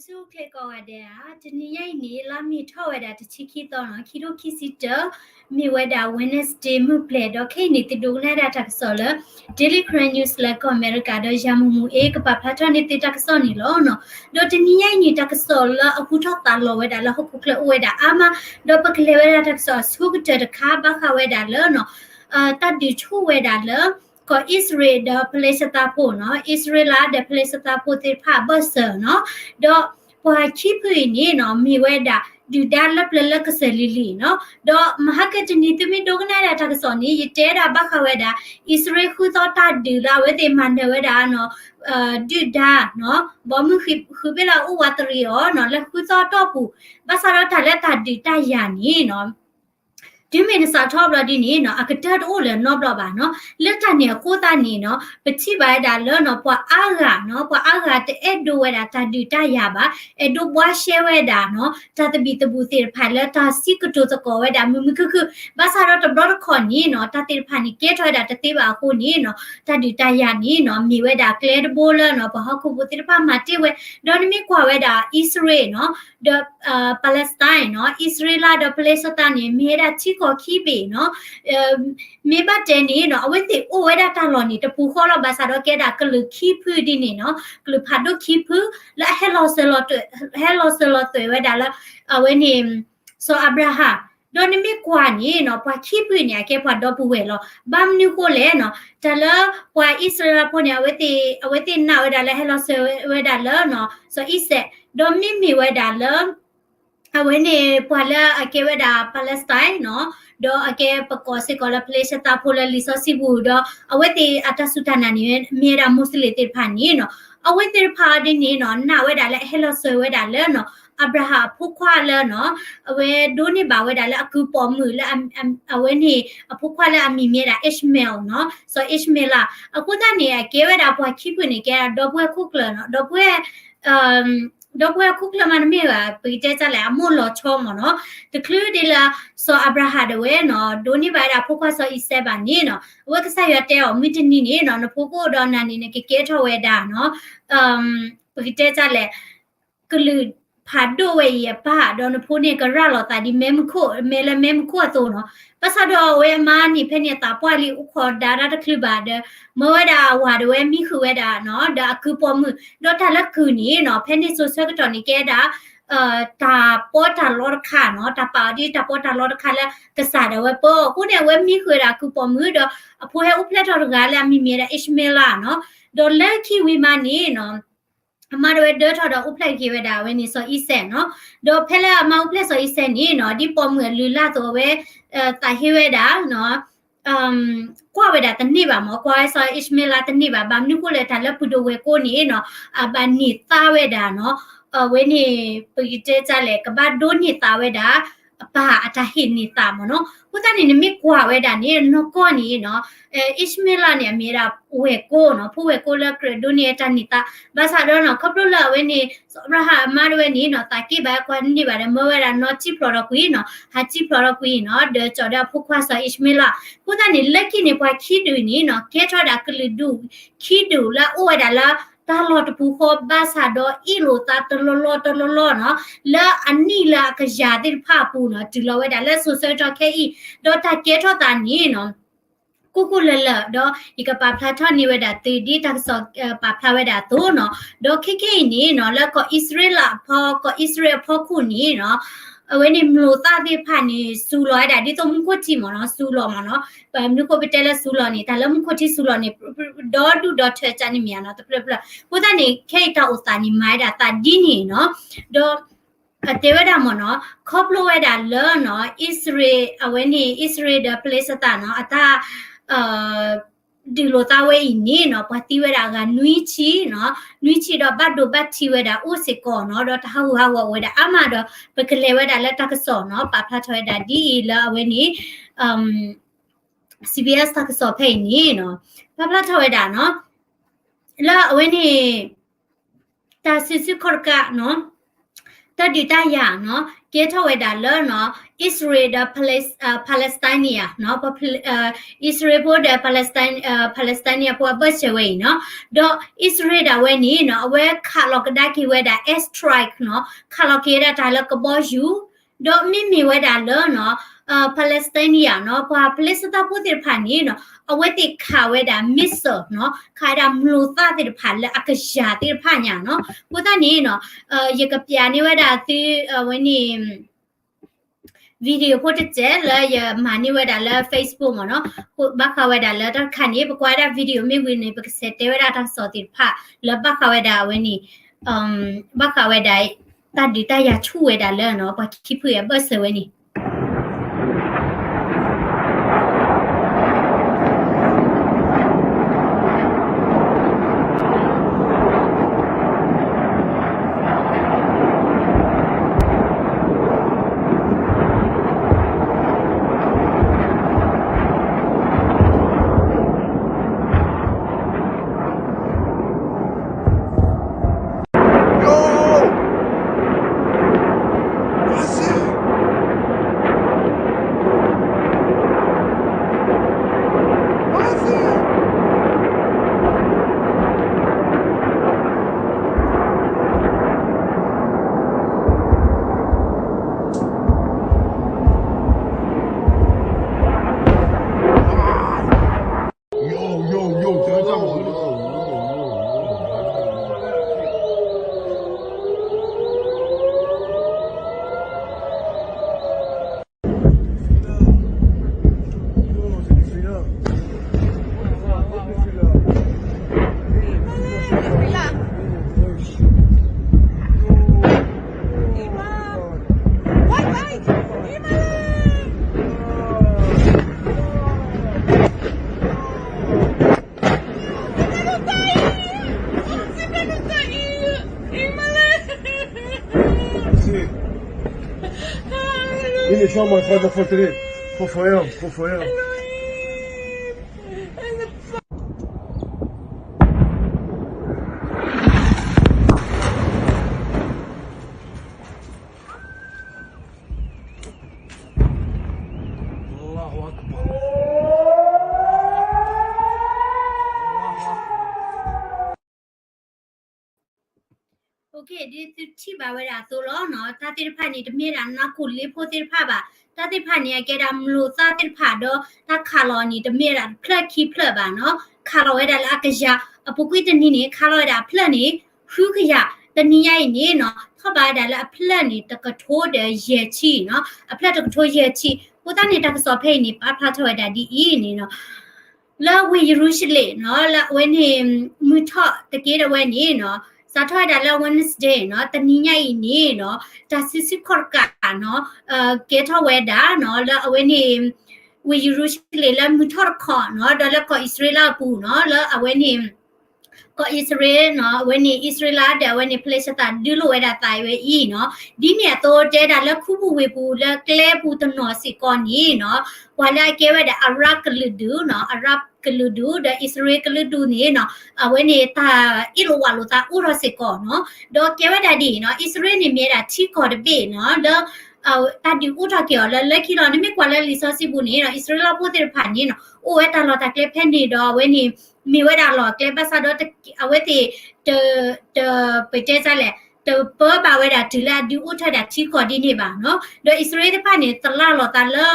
ဆူၣ်ချ့ကိးဂၤဒဲးဧါ, တနံၤညါအံၤန့ၣ် လါမ့ၤထီၣ်ဝဲဒၣ်တဆံခံသီနီၤ, ခံထိခံဆံတၢ, မ့ၢ်ဝဲဒၣ် Wednesday မုၢ်ပျဲၤ, ဒီးခဲအံၤန့ၣ် သုဒိကနၣ်ဒၣ်တၢ်ကစီၣ်လၢ Daily Karen News လၢကီၢ်အမဲရကၤ ဒီးယၤမူမူအ့ ကပာ်ဖျါထီၣ်န့ၢ်သုတၢ်ကစီၣ်န့ၣ်လီၤနီၤ. ဒီးတနံၤညါအံၤန့ၣ် တၢ်ကစီၣ်လၢအဟူထီၣ်သါလီၤဝဲဒၣ်လၢဟီၣ်ခိၣ်ချၢအိၣ်ဝဲဒၣ်အါမး, ဒီးပကလဲၤဝဲဒၣ်တၢ်ကစီၣ်အဆိကတၢၢ်တခါ ဘၣ်ဃးဝဲဒၣ်လၢနီၤ တၢ်ဒုးဆူၣ်ဝဲဒၣ်လၢ ကီၢ်အံၣ်စရ့လးဒီးပလ့းစသးဖိနီၤ, အံၣ်စရ့လးဒီးပလ့းစသးဖိသ့ၣ်တဖၣ်အဘၢၣ်စၢၤနီၤ, ဒီးပှၤခံဖုအံၤန့ၣ်နီၤ မ့ၢ်ဝဲဒၣ်ဒုၣ်ဒါလၢပျၢၤလၢကစၢၢ်လံၤလံၤနီၤ, ဒီးမဟါကတနံၤသုမ့ၢ်ဒိကနၣ်ဒၣ်တၢ်ကစီၣ်န့ၣ် ယတဲဒၣ်ဘၣ်ဃးဝဲဒၣ် အံၣ်စရ့လးဃုသီတၢ်ဒုးလၢအဝဲသ့ၣ်မၤနၢၤဝဲဒၣ်နီၤ ဒုၣ်ဒါနီၤ, ဘီမုၢ်ဃုဘ့ၣ်လၢအအိၣ်ဝးတရံးအီၤနီၤ လၢဃုသီအတီၢ်ပူၤ, ဘၣ်ဆၣ်ဒီးတၢ်လၢတၢ်ဒုးတၢ်ယၤန့ၣ်နီၤ တုၤမ့ၢ်နစးထီၣ်ဘျီဒ်န့ၣ်နီၤ အကတၢၢ်တအိၣ်လၢၤနီတဘျီဘၣ်နီၤ. လၢတၢ်န့ၣ်အဃိသတးန့ၣ်နီၤ ပထံၣ်ဘၣ်ဝဲဒၣ်လၢနီၤ ပှၤအါဂၤနီၤ ပှၤအါဂၤတအဲၣ်ဒိးဝဲဒၣ်တၢ်ဒုးတၢ်ယၤဘၣ်, အဲၣ်ဒိးဘှါရှဲဝဲဒၣ်နီၤ တၢ်သဘံၣ်သဘုၣ်သ့ၣ်တဖၣ်လၢတၢ်စံးကတိၤသကိးဝဲဒၣ်မုာ်မုာ်ခုၣ်ခုၣ်, ဘၣ်ဆၣ်ဒီးတဘျီတခီၣ်န့ၣ်နီၤ တၢ်သ့ၣ်တဖၣ်န့ၣ် ကဲထီၣ်ဝဲဒၣ်တသ့ဘၣ်အဃိန့ၣ်နီၤ တၢ်ဒုးတၢ်ယၤန့ၣ်နီၤ မ့ၢ်ဝဲဒၣ်ကျဲတဘိလၢနီၤ ပှၤဟီၣ်ခိၣ်ဖိသ့ၣ်တဖၣ်မၤတ့ၢ်ဝဲ, ဒီးနမ့ၢ်ကွၢ်ဝဲဒၣ်အံၣ်စရ့လးနီၤ ဒီး Palestine နီၤ, အံၣ်စရ့လးဒီးပလ့းစသးန့ၣ် မ့ၢ်ဝဲဒၣ်ထံကီၢ်ခံဘ့ၣ်နီၤ, မ့ၢ်ဘၣ်တဲန့ၣ်နီၤ အဝဲသ့ၣ်အိၣ်ဝဲဒၣ်တၢ်လီၢ်န့ၣ် တပူၤဃီလီၤ, ဘၣ်ဆၣ်ဒီးကဲဒၣ်ကလုာ်ခံဖုဒ်န့ၣ်နီၤ, ကလုာ်ဖးဒိၣ်ခံဖု လၢအဟဲလီၤစၢၤလီၤသွဲၣ်, ဟဲလီၤစၢၤလီၤသွဲၣ်ဝဲဒၣ်လၢ အဝဲန့ၣ် စီၤအၤဘြၤဟၣ်, ဒီးနမ့ၢ်ကွၢ်န့ၣ်နီၤ ပှၤခံဖုန့ၣ် အကဲပှၤဒီပုၢ်ဝဲၢ်လီၤ. ဘၣ်မနုၤဃိလဲၣ်နီၤ, တၢ်လၢပှၤအံၣ်စရ့လးဖိန့ၣ် အဝဲသ့ၣ်နာ်ဝဲဒၣ်လၢဟဲလီၤစၢၤဝဲဒၣ်လၢ စီၤအံၤစဲး, ဒီးမ့မ့ၢ်ဝဲဒၣ်လၢ အဝဲန့ၣ်ပှၤလၢအကဲဝဲဒၣ် Palestine နီၤ, ဒီးအကဲပကိးစ့ၢ်ကီးလၢ ပလ့းစသးဖိလၢလံာ်စီဆှံပူၤ, ဒီးအဝဲသ့ၣ်အတၢ်စူၢ်တၢ်နာ်န့ၣ် မ့ၢ်ဝဲဒၣ် Muslim သ့ၣ်တဖၣ်န့ၣ်နီၤ, အဝဲသ့ၣ်တဖၣ်ဒ်န့ၣ်နီၤ နာ်ဝဲဒၣ်လၢအဟဲလီၤစၢၤဝဲဒၣ်လၢနီၤ အၤဘြၤဟၣ်အဖိခွါလၢနီၤ, အဝဲဒိးန့ၢ်ဘၣ်ဝဲဒၣ်လၢအကုၢ်ပိာ်မုၣ်လၢ အဝဲန့ၣ်အဖိခွါလၢအမံၤမ့ၢ်ဝဲဒၣ် Ishmael နီၤ, စီၤ Ishmael အဃိသတးန့ၣ် အကဲဝဲဒၣ်ပှၤခံဖုန့ၣ် ကဲဒၣ်ဒီပုၢ်ဝဲၢ်ခိၣ်ကျၢၢ်နီၤ, ဒီပုၢ်ဝဲၢ် ဒီပုၢ်ဝဲၢ်ခိၣ်ကျၢၢ်မးတမ့ၢ်ဘၣ်, ပကတဲတၢ်လဲၣ် အမိၢ်လီၤဆီမ့ၢ်နီၤ, တချုးဒ်လၢ စီၤအၤဘြၤဟၣ်ဒၣ်ဝဲနီၤ ဒိးန့ၢ်ဘၣ်ဝဲဒၣ်အဖိခွါစီၤအံၤစဲးဘၣ်န့ၣ်နီၤ, အဝဲကစၢ်ယွၤတဲအီၤ မုၢ်တနံၤန့ၣ်နီၤ နဖိကအိၣ်ဒီးနၤန့ၣ် နကကဲထီၣ်ဝဲဒၣ်နီၤ ပကတဲတၢ်လဲၣ် ကလုာ်ဖးဒိၣ်ဝဲအံၤအပၢ်, ဒီးနဖိန့ၣ်ကရၤလီၤသးဒ်မဲမုၢ်ခိၣ်, မဲလၢမဲမုၢ်ခိၣ်အသိးနီၤ, ဘၣ်ဆၣ်ဒီးအဝဲအမါန့ၣ် ဖဲန့ၣ်အသးပှၢ်လံ အိၣ်ခိးဒါတၢ်တချုးဘၣ်ဒီး မၢဝဲဒၣ်အဝၤဒၣ်ဝဲမံဃုာ်ဝဲဒၣ်နီၤ ဒီးအကုၢ်ပိာ်မုၣ်, ဒီးတၢ်လၢကုၢ်န့ၣ်နီၤ ဖဲန့ၣ်စိၤဆၢကတီၢ်န့ၣ် ကဲဒၣ် တၢ်ပီးတၢ်လီတခါနီၤ, တၢ်ပာ်အီၤဒ်တၢ်ပီးတၢ်လီတခါလၢကစၢ်ဒၣ်ဝဲပၢအီၤအဃိန့ၣ် အဝဲမံဃုာ်ဝဲဒၣ်အကုၢ်ပိာ်မုၣ်, ဒီးအဖိဟဲအိၣ်ဖျဲၣ်ထီၣ်တဂၤလၢအမံၤမ့ၢ်ဝဲဒၣ် Ishmael နီၤ, ဒီးလၢခံဝံၤမးန့ၣ်နီၤ အမါဒၣ်ဝဲဒၢထီၣ်ဒီးအိၣ်ဖျဲၣ်က့ၤဝဲဒၣ်အဝဲန့ၣ်စီၤအံၤစဲးနီၤ, ဒီးဖဲလၢအမါအိၣ်ဖျဲၣ်စီၤအံၤစဲးန့ၣ်နီၤ ဒ်ပိာ်မုၣ်အလုၢ်အလၢ်အသိးအဝဲ သးဟ့ဝဲဒၣ် ကွၢ်ဝဲဒၣ်တန့ၢ်ဘၣ်မ့ၢ် ကွၢ်ဝဲစီၤ Ishmael တန့ၢ်ဘၣ်, ဘၣ်မနုၤဃိလဲၣ် တၢ်လၢပှၤဒိၣ်ဝဲၢ်ကိာ်န့ၣ်နီၤ အဘၣ်န့ၢ်သါဝဲဒၣ်နီၤ, အဝဲန့ၣ် ပကတဲတၢ်လဲၣ် ကဘၣ်ဒိးန့ၢ်သါဝဲဒၣ် အပၢ်အတၢ်ဟ့ၣ်န့ၢ်သါမ့ၢ်နီၤ, အဃိသတးန့ၣ် နမ့ၢ်ကွၢ်ဝဲဒၣ်န့ၣ် နီၢ်ကီၢ်န့ၣ်နီၤ Ishmael န့ၣ် အမ့ၢ်ဝဲဒၣ်ဝဲၢ်ကိာ်နီၤ, ဖိဝဲၢ်ကိာ်လၢကြၢးဒိးန့ၢ်တၢ်န့ၢ်သါ, ဘၣ်ဆၣ်ဒီးနီၤ ခီဖျိလၢအဝဲန့ၣ် စီၤအၤဘြၤဟၣ်အမါဒၣ်ဝဲန့ၣ်နီၤ သးက့ၣ်ဘၣ်ကွၢ်န့ၢ်ဘၣ်ဒီး မၢဝဲဒၣ်နီၢ်စံၣ်ဖျိးဒီးကွံာ်နီၤ, ဟးစံၣ်ဖျိးဒီးကွံာ်နီၤ, ဒီးကၠီၤဒီးအဖိခွါစီၤ Ishmael, အဃိသတးန့ၣ် လၢခံန့ၣ် ပှၤခံဒုၣ်န့ၣ်နီၤ ကဲထီၣ်ဝဲဒၣ်ကလုာ်ဒူၣ်ခံဒုၣ်လၢအအိၣ်ဝဲဒၣ်လၢ တၢ်လီၢ်တပူၤဃီ ဘၣ်ဆၣ်ဒီးအ့ၣ်လိာ်သးတလီၢ်လီၢ်တလီၢ်လီၢ်နီၤ, လၢအနံၣ်လၢအကယၤသ့ၣ်တဖၣ်အပူၤနီၤ, တုၤလီၤဝဲဒၣ်လၢစိၤဆၢကတီၢ်ခဲအံၤ, ဒီးတၢ်ကဲထီၣ်သးန့ၣ်နီၤ ကိၢ်ကိၢ်လၢၤလၢၤ, ဒီးယကပာ်ဖျါထီၣ်န့ၢ်ဝဲဒၣ်သုဒ်တၢ်ကစီၣ်ပာ်ဖျါဝဲဒၣ်အသိးနီၤ, ဒီးခဲခဲအံၤန့ၣ်နီၤ လၢကီၢ်အံၣ်စရ့လးအဖီ ကီၢ်အံၣ်စရ့လးအဖီခိၣ်န့ၣ်နီၤ အဝဲန့ၣ်မျိာ်သၣ်သ့ၣ်တဖၣ်န့ၣ် စူၤလီၤဝဲဒၣ် ဒ်သိးမူခိၣ်ထံမ့ၢ်နီၤ, စူၤလီၤမ့ၢ်နီၤ, ပမနုၤဃိပတဲလၢစူၤလီၤန့ၣ် တၢ်လၢမူခိၣ်ထံစူၤလီၤန့ၣ် ဒီဒူၣ်ဒီထၢကၢန့ၣ်မ့ၢ်ဧါနီၤ, တဖျၢၣ်ဖျၢၣ်, အဃိသတးန့ၣ် ခဲအံၤတၢ်အိၣ်သးန့ၣ် မၤဝဲဒၣ်သးဒ်န့ၣ်နီၤ, ဒီး တဲဝဲဒၣ်မ့ၢ်နီၤ, ခီဖျိဝဲဒၣ်လၢနီၤ အံၣ်စရ့လး အဝဲန့ၣ် အံၣ်စရ့လးဒီးပလ့းစသးနီၤ အတၢ် ဒုးလိာ်သးဝဲအံၤန့ၣ်နီၤ ပှၤသံဝဲဒၣ်အဂၤနွံဆံနီၤ, နွံဆံဒီးဘၣ်ဒိဘၣ်ထံးဝဲဒၣ် အိၣ်စ့ၢ်ကီးနီၤ, ဒီးတၢ်ဟးဂူာ်ဟးဂီၤဝဲဒၣ်အါမးဒီး ပကလဲၤဝဲဒၣ်လၢတၢ်ကစီၣ်နီၤ, ပာ်ဖျါထီၣ်ဝဲဒၣ်ဒ်အံၤလၢအဝဲန့ၣ် စီဘံၣ်အ့ၣ် တၢ်ကစီၣ်ဖဲအံၤန့ၣ်နီၤ, ပာ်ဖျါထီၣ်ဝဲဒၣ်နီၤ, လၢအဝဲန့ၣ် တၢ်စုဆူၣ်ခီၣ်တကးနီၤ, တၢ်ဒုးတၢ်ယၤနီၤ ကဲထီၣ်ဝဲဒၣ်လၢနီၤ အံၣ်စရ့လးဒီး Pales- အ Palestine နီၤ ပှၤ အံၣ်စရ့လးဖိဒီး Palestine အ Palestine ဖိအဘၢၣ်စၢၤဝဲအံၤနီၤ ဒီးအံၣ်စရ့လးဒၣ်ဝဲန့ၣ်နီၤ အဝဲခးလီၤကဒါက့ၤဝဲဒၣ် air strike နီၤ ခးလီၤက့ၤဝဲဒၣ်တၢ်လၢကဘီယူၤ ဒီးမ့မ့ၢ်ဝဲဒၣ်လၢနီၤ Palestine နီၤ ပှၤ Palestine ဖိသ့ၣ်တဖၣ်န့ၣ်နီၤ အဝဲသ့ၣ်ခးဝဲဒၣ် missile နီၤ ခးဝဲဒၣ်မျိာ်သၣ်သ့ၣ်တဖၣ်လၢအကယၤသ့ၣ်တဖၣ်ညါနီၤ အဃိသတးန့ၣ်နီၤ ယကပျးန့ၢ်ဝဲဒၣ်သု အဝဲန့ၣ် video ဖိတစဲးလၢယမၤန့ၢ်ဝဲဒၣ်လၢ Facebook မ့ၢ်နီၤ ဘၣ်ဃးဝဲဒၣ်လၢတၢ်တခါန့ၣ် ပကွၢ်ဝဲဒၣ် video မ့ၢ်ဝံၤန့ၣ် ပကဆဲးတဲဝဲဒၣ်တၢ်ကစီၣ်သ့ၣ်တဖၣ်လၢဘၣ်ဃးဝဲဒၣ်အဝဲန့ၣ် ဘၣ်ဃးဝဲဒၣ် တၢ်ဒုးတၢ်ယၤဆူၣ်ဝဲဒၣ်လၢနီၤ ပှၤခံဖုအဘၢၣ်စၢၤဝဲန့ၣ် ဒ်သုထံၣ်ဘၣ်ဝဲဒၣ်အသိးလီၤနီၤ တၢ်သ့ၣ်တဖၣ်န့ၣ် တမ့ၢ်ဒၣ်နါခိၣ်လ့ဖိသ့ၣ်တဖၣ်ဘၣ်. တၢ်သ့ၣ်တဖၣ်န့ၣ် အကဲဒၣ်မျိာ်သၣ်သ့ၣ်တဖၣ်ဒီး တၢ်ခးလီၤန့ၣ် တမ့ၢ်ဒၣ်တဖျၢၣ်ခံဖျၢၣ်ဘၣ်နီၤ ခးလီၤဝဲဒၣ်လၢအကယၤ အပူၤကွံာ်တနံၤန့ၣ် ခးလီၤဝဲဒၣ်အဖျၢၣ်န့ၣ် ဃုကယၤ တနံၤညါအံၤန့ၣ်နီၤ ထီၣ်ဘးဝဲဒၣ်လၢအဖျၢၣ်န့ၣ် တကထိဒီးယဲၢ်ဆံနီၤ အဖျၢၣ်တကထိယဲၢ်ဆံ အဃိသတးန့ၣ် တၢ်ကစီၣ်ဖဲအံၤန့ၣ် ပာ်ဖျါထီၣ်ဝဲဒၣ်ဒ်အံၤန့ၣ်နီၤ လၢဝ့ၢ်ယရူၤၡလ့ၣ်နီၤ လၢအဝဲန့ၣ် မုၢ်ထီၣ်တက့ၢ်ဒၣ်ဝဲန့ၣ်နီၤ စးထီၣ်ဝဲဒၣ်လၢ Wednesday နီၤ တနံၤညါအံၤန့ၣ်နီၤ တၢ်စုဆူၣ်ခီၣ်တကးနီၤ ကဲထီၣ်ဝဲဒၣ်နီၤ လၢအဝဲန့ၣ် ဝ့ၢ်ယရူၤၡလ့ၣ်လၢမုၢ်ထီၣ်တခီနီၤ ဒီးလၢကီၢ်အံၣ်စရ့လးအပူၤနီၤ လၢအဝဲန့ၣ် ကီၢ်အံၣ်စရ့လးနီၤ အဝဲန့ၣ် အံၣ်စရ့လးဒီးအဝဲန့ၣ် ဖလ့ၡသးဒုးလိာ်ဝဲဒၣ်သးဝဲအံၤနီၤ ဒ်န့ၣ်အသိးတဲဒၣ်လၢခူပူၤဝ့ၢ်ပူၤလၢကျဲပူၤတနီၤစ့ၢ်ကီးန့ၣ်နီၤ ပှၤလၢအကဲဝဲဒၣ်အရၣ်ကလုာ်ဒူၣ်နီၤ အရၣ်ကလုာ်ဒူၣ်ဒီးအံၣ်စရ့လးကလုာ်ဒူၣ်န့ၣ်နီၤ အဝဲန့ၣ်တၢ်အ့ၣ်လိာ်ဝးလိာ်သးအိၣ်ထီၣ်စ့ၢ်ကီးနီၤ ဒီးကဲဝဲဒၣ်ဒ်အံၤနီၤ အံၣ်စရ့လးန့ၣ်မ့ၢ်ဝဲဒၣ်ထံကီၢ်တဘ့ၣ်နီၤ လၢ တၢ်ဒုးအိၣ်ထီၣ်က့ၤအီၤလၢလၢခံလီၤ နမ့ၢ်ကွၢ်လၢလံာ်စီဆှံပူၤန့ၣ်နီၤ အံၣ်စရ့လးဖိသ့ၣ်တဖၣ်န့ၣ်နီၤ အိၣ်ဝဲတၢ်လီၢ်တၢ်ကျဲဖဲန့ၣ်ဒီးအဝဲန့ၣ် မ့ၢ်ဝဲဒၣ်လီၢ်ကျဲဘၣ်ဆၣ်ဒီး အဝဲသ့ၣ် တ တ ပတဲလဲၣ် တပၢဘၣ်ဝဲဒၣ်တုၤလၢအဒုးအိၣ်ထီၣ်ဝဲဒၣ်ထံကီၢ်ဒ်န့ၣ်ဘၣ်နီၤ ဒီးအံၣ်စရ့လးသ့ၣ်တဖၣ်န့ၣ် သလၣ်လီၤသးလၢ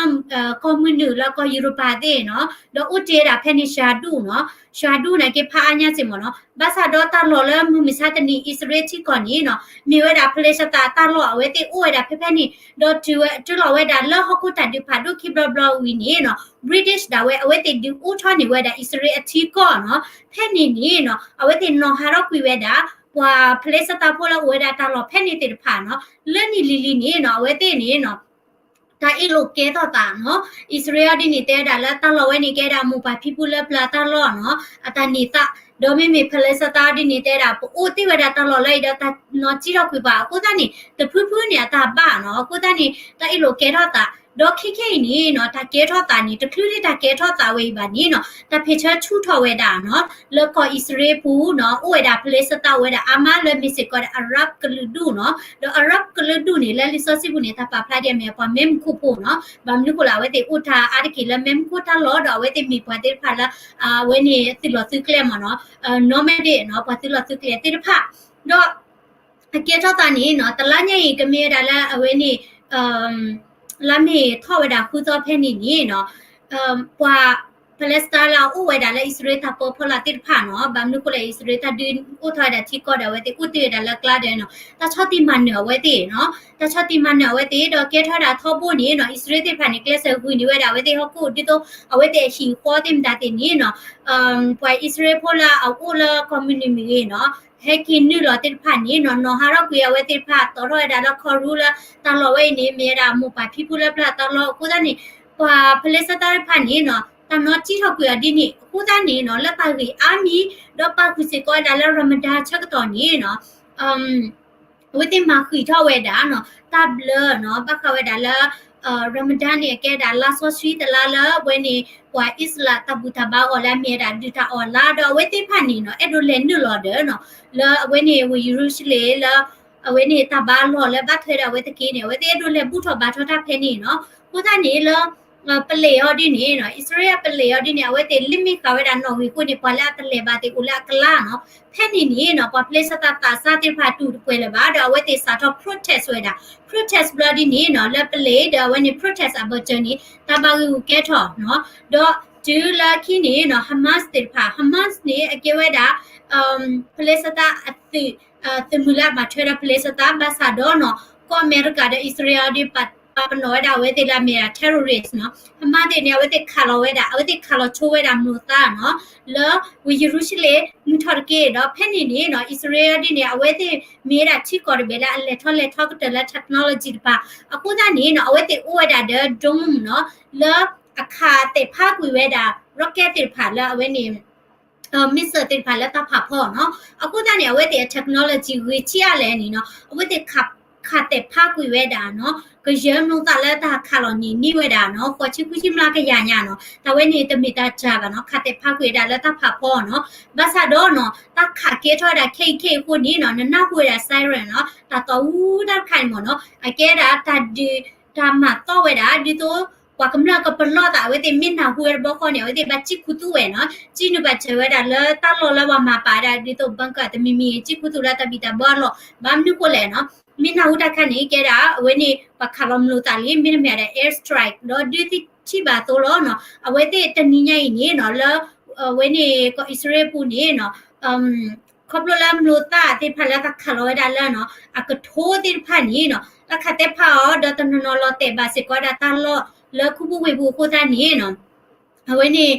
ကီၢ်မုၢ်နုာ်လၢကီၢ်ယူရပၤသ့ၣ်နီၤ ဒီးအိၣ်တ့ၢ်ဝဲဒၣ်ဖဲန့ၣ် ရှၤဒူၣ်နီၤ ရှၤဒူၣ်န့ၣ်က့ဖးအါညါစ့ၢ်မ့ၢ်နီၤ ဘၣ်ဆၣ်ဒီးတၢ်လီၢ်လၢမုၢ်မဆါတနံၤ အံၣ်စရ့လးထံကီၢ်န့ၣ်နီၤ မ့ၢ်ဝဲဒၣ်ဖလ့ၡသးတၢ်လီၢ် အဝဲသ့ၣ်အိၣ်ဝဲဒၣ်ဖဲဖဲန့ၣ် ဒီးတုၤလီၤဝဲဒၣ်လၢဟီၣ်ခိၣ်တၢ်ဒုးဖးဒိၣ်ခံဘျီဘျီဝံၤန့ၣ်နီၤ British ဒၣ်ဝဲ အဝဲသ့ၣ်ဒုးအိၣ်ထီၣ်န့ၢ်ဝဲဒၣ်အံၣ်စရ့လးအထံကီၢ်နီၤ ဖဲန့ၣ်န့ၣ်နီၤ အဝဲသ့ၣ်နီၤဟးထီၣ်ကွံာ်ဝဲဒၣ် ပှၤဖလ့ၡသးဖိလၢအိၣ်ဝဲဒၣ်တၢ်လီၢ်ဖဲန့ၣ်သ့ၣ်တဖၣ်နီၤ လၢနံၣ်လံၤလံၤန့ၣ်နီၤ အဝဲသ့ၣ်န့ၣ်နီၤ တၢ်အ့ၣ်လိာ်ကဲထီၣ်သးနီၤ အံၣ်စရ့လးဒ်န့ၣ် တဲဝဲဒၣ်လၢတၢ်လီၢ်ဝဲန့ၣ် ကဲဒၣ်မိၢ်ပၢ်ဖံဖုလၢပျၢၤတၢ်လီၢ်နီၤ အတၢ်န့ၢ်သး ဒီးမ့မ့ၢ်ဖလ့ၡသးဒ်န့ၣ် တဲဝဲဒၣ် ပအိၣ်တ့ၢ်ဝဲဒၣ်တၢ်လီၢ်လၢအံၤဒီးတၢ်နီၢ်ကံထီၣ်ကွံာ်ပှၤ အဃိသတးန့ၣ် တဖုဖုန့ၣ်အတၢ်ဘၣ်နီၤ အဃိသတးန့ၣ် တၢ်အ့ၣ်လိာ်ကဲထီၣ်သး ဒီးခဲခဲအံၤန့ၣ်နီၤ တၢ်ကဲထီၣ်သးန့ၣ် တချုးလၢတၢ်ကဲထီၣ်သးဝဲအံၤဘၣ်န့ၣ်နီၤ တၢ်ဖ့ၣ်ဆၢဆူၣ်ထီၣ်ဝဲဒၣ်နီၤ လၢကီၢ်အံၣ်စရ့လးပူၤနီၤ အိၣ်ဝဲဒၣ် Palestine အိၣ်ဝဲဒၣ်ဖဲလဲးစတၢ်ဝဲဒၣ် Arab ကလုာ်ဒူၣ်နီၤ ဒီး Arab ကလုာ်ဒူၣ်န့ၣ် လၢလံာ်စီဆှံပူၤန့ၣ် တၢ်ပာ်ဖျါဒ်အမ့ၢ်ပှၤမ့ၢ်မူခိၣ်ဖိနီၤ ဘၣ်မနုၤဃိလဲၣ် အဝဲသ့ၣ်အိၣ်တၢ်အါတက့ၢ်လၢမ့ၢ်မူခိၣ်တၢ်လီၢ် ဒီးအဝဲသ့ၣ်မ့ၢ်ပှၤသ့ၣ်တဖၣ်လၢ အဝဲန့ၣ်သုးလီၢ်သုးကျဲမ့ၢ်နီၤ nomadic နီၤ ပှၤသုးလီၢ်သုးကျဲသ့ၣ်တဖၣ် ဒီး အကဲထီၣ်သးန့ၣ်နီၤ တလါညါအံၤ ကမ့ၢ်ဝဲဒၣ်လၢအဝဲန့ၣ် လါမ့ၤထီၣ်ဝဲဒၣ်ဃုသီဖဲန့ၣ်န့ၣ်နီၤ ပှၤ Palestine လၢအအိၣ်ဝဲဒၣ်လၢအံၣ်စရ့လးတၢ်ပၢဖီလာ်သ့ၣ်တဖၣ်နီၤ ဘၣ်မနုၤဃိလဲၣ် အံၣ်စရ့လးတၢ်ဒုးအိၣ်ထီၣ်ဝဲဒၣ်ထံကီၢ်ဒီး အဝဲသ့ၣ်အိၣ်တ့ၢ်ဝဲဒၣ်လၢကျါဒီးနီၤ တၢ်ဆီၣ်တံၢ်မၤနၢၤအဝဲသ့ၣ်နီၤ တၢ်ဆီၣ်တံၢ်မၤနၢၤအဝဲသ့ၣ် ဒီးကဲထီၣ်ဝဲဒၣ်ထီဘိန့ၣ်နီၤ အံၣ်စရ့လးသ့ၣ်တဖၣ်န့ၣ် ကျဲးစၢးဂုာ်န့ၢ်ဝဲဒၣ်အဝဲသ့ၣ်ဟီၣ်ခိၣ် ဒ်သိးအဝဲသ့ၣ်အဟံၣ်ဃီသ့ၣ်မတၤသ့ၣ်န့ၣ်နီၤ ပှၤအံၣ်စရ့လးဖိလၢအအိၣ်လၢကီၢ်မုၢ်နုာ်မ့ၢ်ဂ့ၤနီၤ ဟဲက့ၤနုာ်လီၤသ့ၣ်တဖၣ်န့ၣ်နီၤ နီၢ်ဟးထီၣ်ကွံာ်အဝဲသ့ၣ်တဖၣ် တီၣ်ထီၣ်ဝဲဒၣ်လၢခီရူလၢတၢ်လီၢ်ဝဲအံၤန့ၣ် မ့ၢ်ဝဲဒၣ်မိၢ်ပၢ်ဖံဖုလၢပျၢၤတၢ်လီၢ်အဃိသတးန့ၣ် ပှၤ Palestine သ့ၣ်တဖၣ်န့ၣ်နီၤ တၢ်နီၣ်ကံၣ်ထီၣ်ကွံာ်အီၤဒ်န့ၣ် အဃိသတးန့ၣ်နီၤ လၢတၢ်ဂ့ၢ်အါမံၤ ဒီးပာ်ဃုာ်စ့ၢ်ကီးဝဲဒၣ်လၢ Ramadan ဆၢကတီၢ်န့ၣ်နီၤ အဝဲသ့ၣ်မၤဃံးထီၣ်ဝဲဒၣ်နီၤ တၢ်ဘျၢနီၤ ဘၣ်ဃးဝဲဒၣ်လၢ Ramadan န့ၣ် အကဲဒၣ်လါစီဆှံတလါလၢအဝဲန့ၣ် ပှၤအံၣ်စရ့လးတၢ်ဘူၣ်တၢ်ဘါအဂီၢ်လၢအမ့ၢ်ဝဲဒၣ်ဒုးတၢ်အီၣ်လါ ဒီးအဝဲသ့ၣ်တဖၣ်န့ၣ်နီၤ အဲၣ်ဒိးလဲၤနုာ်လီၤဒီးနီၤ လၢအဝဲန့ၣ်ဝ့ၢ်ယရူၤၡလ့ၣ်လၢ အဝဲန့ၣ်တၢ်ဘါလီၢ်လၢဘၣ်ထွဲဒီးအဝဲသ့ၣ်တက့ၢ်န့ၣ် အဝဲသ့ၣ်အဲၣ်ဒိးလဲၤဘူၣ်ထီၣ်ဘါထီၣ်တၢ်ဖဲန့ၣ်နီၤ အဃိသတးန့ၣ်လၢ ပလံးအီၤဒ်န့ၣ်နီၤ အံၣ်စရ့လးပလံးအီၤဒ်န့ၣ် အဝဲသ့ၣ် limit ဃာ်ဝဲဒၣ်နီၣ်ဂံၢ်အဃိန့ၣ် ပှၤလၢအတလဲၤဘၣ်သ့ၣ်အိၣ်လၢအကလါနီၤ ဖဲန့ၣ်န့ၣ်နီၤ ပှၤ Palestine သးစၢ်သ့ၣ်တဖၣ်တူၢ်တပှဲၤလၢၤဘၣ် ဒီးအဝဲသ့ၣ်စးထီၣ် protest ဝဲဒၣ် protest ဘျီဒ်န့ၣ်နီၤ လၢပလံးဒီးအဝဲန့ၣ် protest အဘၢၣ်စၢၤန့ၣ် တၢ်ဘၣ်ဂ့ၢ်ဂူာ်ကဲထီၣ်နီၤ ဒီးတုၤလၢခံန့ၣ်နီၤ Hamas သ့ၣ်တဖၣ် Hamas န့ၣ် အကဲဝဲဒၣ် Palestine အသုး သုးမုၢ်လၢအဘၣ်ထွဲဒီး Palestine ဘၣ်ဆၣ်ဒီးနီၤ ကီၢ်အမဲရကၤဒီးအံၣ်စရ့လးဒီး ပာ်ပနီၣ်ဝဲဒၣ်အဝဲသ့ၣ်လၢအမ့ၢ်ဒၣ် terrorist နီၤ Hamas သ့ၣ်န့ၣ် အဝဲသ့ၣ်ခးလီၤဝဲဒၣ် အဝဲသ့ၣ်ခးလီၤဆိဝဲဒၣ်မျိာ်သၣ်နီၤ လၢဝ့ၢ်ယရူၤၡလ့ၣ် မုၢ်ထီၣ်တက့ၢ် ဒီးဖဲန့ၣ်န့ၣ်နီၤ အံၣ်စရ့လးဒ်န့ၣ် အဝဲသ့ၣ်မ့ၢ်ဝဲဒၣ်ထံကီၢ်တဘ့ၣ်လၢအလဲၤထီၣ်လဲၤထီကတၢၢ်လၢ technology တဖၣ် အဃိသတးန့ၣ်နီၤ အဝဲသ့ၣ်အိၣ်ဝဲဒၣ်ဒီး drone နီၤ လၢအခးသဲးဖးကွံာ်ဝဲဒၣ် rocket သ့ၣ်တဖၣ်လၢအဝဲန့ၣ် missile သ့ၣ်တဖၣ်လၢတၢ်ဖးဖီနီၤ အဃိသတးန့ၣ် အဝဲသ့ၣ်အ technology ဂ့ၤဆံးအါလဲၣ်န့ၣ်နီၤ အဝဲသ့ၣ်ခးသဲးဖးကွံာ်ဝဲဒၣ်နီၤ ကယၢၤမျိာ်သၣ်လၢတၢ်ခးလီၤန့ၣ်န့ၢ်ဝဲဒၣ်နီၤ ဃိးဆံဃုဆံမျးကယၤညါနီၤ တၢ်ဝဲန့ၣ်တမ့ၢ်တၢ်တြၢ်ဘၣ်နီၤ ခးသဲးဖးကွံာ်ဝဲဒၣ်လၢတၢ်ဖးဖီနီၤ ဘၣ်ဆၣ်ဒီးနီၤ တၢ်ခးကဲထီၣ်ဝဲဒၣ်ခဲအံၤခဲအံၤအဃိန့ၣ်နီၤ နနၢ်ဟူဝဲဒၣ် siren နီၤ တၢ်သီၣ်အူတၢ်တခါန့ၣ်မ့ၢ်နီၤ အကဲဒၣ်တၢ်ဒုး တၢ်မၤသီၣ်ဝဲဒၣ် ဒ်သိး ပှၤကမျၢၢ်ကပလီၢ်သး အဝဲသ့ၣ်မ့ၢ်နၢ်ဟူဝဲတဘျီဃီန့ၣ် အဝဲသ့ၣ်ဘၣ်စံၣ်ခူသူၣ်ဝဲနီၤ စံၣ်နုာ်ဘၣ်စၢၤဝဲဒၣ်လၢတၢ်လီၢ်လၢပှၤမၤပာ်ဝဲဒၣ် ဒ်သိး bunker တမံၤမံၤ စံၣ်ခူသူၣ်လၢတၢ်ဘံၣ်တၢ်ဘၢအလီၢ် ဘၣ်မနုၤဃိလဲၣ်နီၤ မ့ၢ်နၢ်ဟူတၢ်ခါန့ၣ် ကဲဒၣ် အဝဲန့ၣ် ပှၤခးလီၤမျိာ်သၣ်လံ မ့တမ့ၢ်ဒီး air strike ဒီးဒုးသ့ၣ်ထံၣ်ဘၣ်အသိးလီၤနီၤ အဝဲသ့ၣ်တနံၤညါအံၤန့ၣ်နီၤ လၢ အဝဲန့ၣ် ကီၢ်အံၣ်စရ့လးပူၤန့ၣ်နီၤ ခီဖျိလၢမျိာ်သၣ်သ့ၣ်တဖၣ်လၢတၢ်ခးလီၤဝဲဒၣ်လၢနီၤ အကထိသ့ၣ်တဖၣ်န့ၣ်နီၤ တၢ်ခးသဲးဖးအီၤ ဒီးတနီၤနီၤလီၤတဲာ်ဘၣ်စ့ၢ်ကီးဝဲဒၣ်တၢ်လီၢ်လၢခူပူၤဝ့ၢ်ပူၤအဃိသတးန့ၣ်နီၤ အဝဲန့ၣ်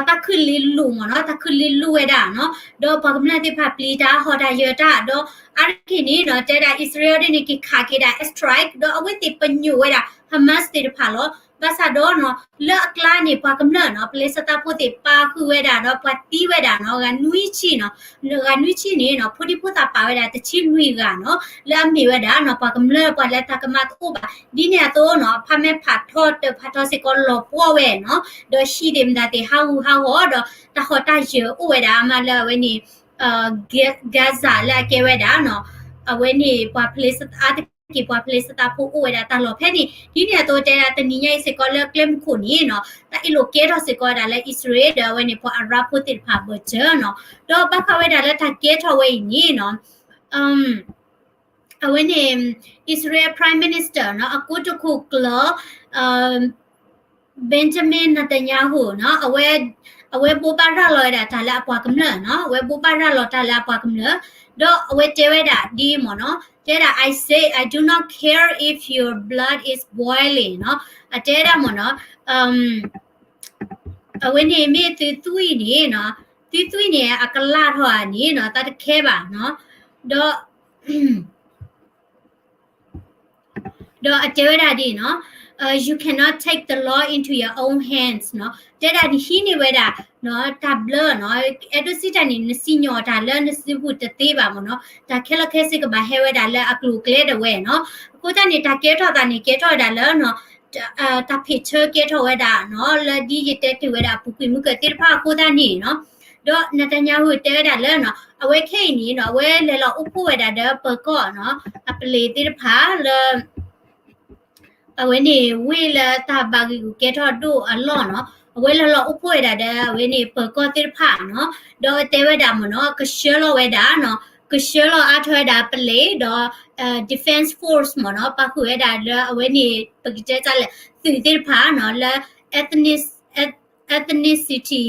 တၢ်ခုၣ်လ့လိာ်မ့ၢ်နီၤ တၢ်ခုၣ်လ့လိာ်ဝဲဒၣ်နီၤ ဒီးပှၤကမျၢၢ်သ့ၣ်တဖၣ်ပျံၤတၢ်ဟီၣ်တၢ်ယၢၤတၢ် ဒီးအါတက့ၢ်န့ၣ်နီၤ တဲဒၣ်အံၣ်စရ့လးဒ်န့ၣ် က့ၤခးက့ၤဒၣ် air strike ဒီးအဝဲသ့ၣ်ပညိၣ်ဝဲဒၣ် Hamas သ့ၣ်တဖၣ်လီၤ ဘၣ်ဆၣ်ဒီးနီၤ လၢအကျါန့ၣ် ပှၤကမျၢၢ်နီၤ ပလဲစတၢ်ဖိသ့ၣ်ပာ်ဃုာ်ဝဲဒၣ်ဒီးပှၤသံဝဲဒၣ်နီၤ ဂၤနွံဆံနီၤ ဂၤနွံဆံန့ၣ်နီၤ ဖိဒံဖိသၣ်ပာ်ဝဲဒၣ်တဆံလွံၢ်ဂၤနီၤ လၢအမ့ၢ်ဝဲဒၣ်နီၤ ပှၤကမျၢၢ်ပှၤလၢတၢ်ကမၣ်တအိၣ်ဘၣ် ဒ်န့ၣ်အသိးနီၤ ဖးမဲာ်ဖးထီတၢၣ်ဖးထီစ့ၢ်ကီးလီၤပှီၢ်ဝဲနီၤ ဒီးဟံၣ်သ့ၣ်မတၤသ့ၣ်ဟးဂူာ်ဟးဂီၤဒီး တၢ်ဟီၣ်တၢ်ယၢၤအိၣ်ဝဲဒၣ်အါမးလၢအဝဲန့ၣ် Gaza လၢအကဲဝဲဒၣ်နီၤ အဝဲန့ၣ်ပှၤဖလ့စတၢ် အါတက့ၢ်ပှၤဖလ့စတၢ်ဖိအိၣ်ဝဲဒၣ်တၢ်လီၢ်ဖဲန့ၣ် ဒ်န့ၣ်အသိးတဲဒၣ်တနံၤညါအံၤစ့ၢ်ကီးလၢကျဲမုၢ်ခိၣ်န့ၣ်နီၤ တၢ်အ့ၣ်လိာ်ကဲထီၣ်စ့ၢ်ကီးဝဲဒၣ်လၢအံၣ်စရ့လးဒီးအဝဲန့ၣ်ပှၤအရၣ်ဖိသ့ၣ်တဖၣ်အဘၢၣ်စၢၤနီၤ ဒီးဘၣ်ဃးဝဲဒၣ်လၢတၢ်ကဲထီၣ်ဝဲအံၤန့ၣ်နီၤ အဝဲန့ၣ် အံၣ်စရ့လး Prime Minister နီၤ အကိတိာ်ခိၣ်ကျၢၢ် Benjamin Netanyahu နီၤ အဝဲ အဝဲဘိးဘၣ်ရၤလီၤဝဲဒၣ်တၢ်လၢအပှၤကမျၢၢ်နီၤ အဝဲဘိးဘၣ်ရၤလီၤတၢ်လၢအပှၤကမျၢၢ် ဒီးအဝဲတဲဝဲဒၣ်ဒ်အံၤမ့ၢ်နီၤ တဲဒၣ် I say I do not care if your blood is boiling နီၤ အတဲဒၣ်မ့ၢ်နီၤ အဝဲန့ၣ်မ့ၢ်သုသွံၣ်န့ၣ်နီၤ သုသွံၣ်န့ၣ် အကလၢ်ထီၣ်ဧါန့ၣ်နီၤ တၢ်တခဲဘၣ်နီၤ ဒီး ဒီးအတဲဝဲဒၣ်ဒ်အံၤနီၤ You cannot take the law into your own hands နီၤ တဲဒၣ်နဟံးန့ၢ်ဝဲဒၣ် တၢ်ဘျၢနီၤ အဲၣ်ဒိးစံးတၢ်န့ၣ် နစံၣ်ညီၣ်တၢ်လၢနစုပူၤတသ့ဘၣ်မ့ၢ်နီၤ တၢ်ခဲလၢာ်ခဲဆ့ကဘၣ်ဟဲဝဲဒၣ်လၢအကျိၤအကျဲဒၣ်ဝဲနီၤ အဃိသတးန့ၣ် တၢ်ကဲထီၣ်သးန့ၣ် ကဲထီၣ်ဝဲဒၣ်လၢနီၤ တၢ်ဖံးဆၢကဲထီၣ်ဝဲဒၣ်နီၤ လၢဒ်ယတဲတ့ၢ်ဝဲဒၣ်အပူၤကွံာ်မုၢ်ကၢၢ်သ့ၣ်တဖၣ်အဃိသတးန့ၣ်နီၤ, ဒီး Netanyahu တဲဝဲဒၣ်လၢနီၤ အဝဲခဲအံၤန့ၣ်နီၤ အဝဲလဲၤလီၤအိၣ်ဖှိၣ်ဝဲဒၣ်ဒီးပၢၤကီၢ်နီၤ အပလံၤသ့ၣ်တဖၣ်လၢ အဝဲန့ၣ်ဝ့ၢ်လၢတၢ်ဘၣ်ဂံာ်ဂူာ်ကဲထီၣ်ဒိၣ်အလီၢ်နီၤ, အဝဲလဲၤလီၤအိၣ်ဖှိၣ်ဝဲဒၣ်ဒီးအဝဲန့ၣ်ပၢၤကီၢ်သ့ၣ်တဖၣ်နီၤ, ဒီးတဲဝဲဒၣ်မ့ၢ်နီၤ ကဆှၢလီၤဝဲဒၣ်နီၤ ကဆှၢလီၤအါထီၣ်ဝဲဒၣ်ပလံၤဒီး defense force မ့ၢ်နီၤ ပာ်ဃုာ်ဝဲဒၣ်လၢအဝဲန့ၣ် ပကတဲတၢ်လဲၣ် သုးသ့ၣ်တဖၣ်နီၤ လၢ ethnic ethnicity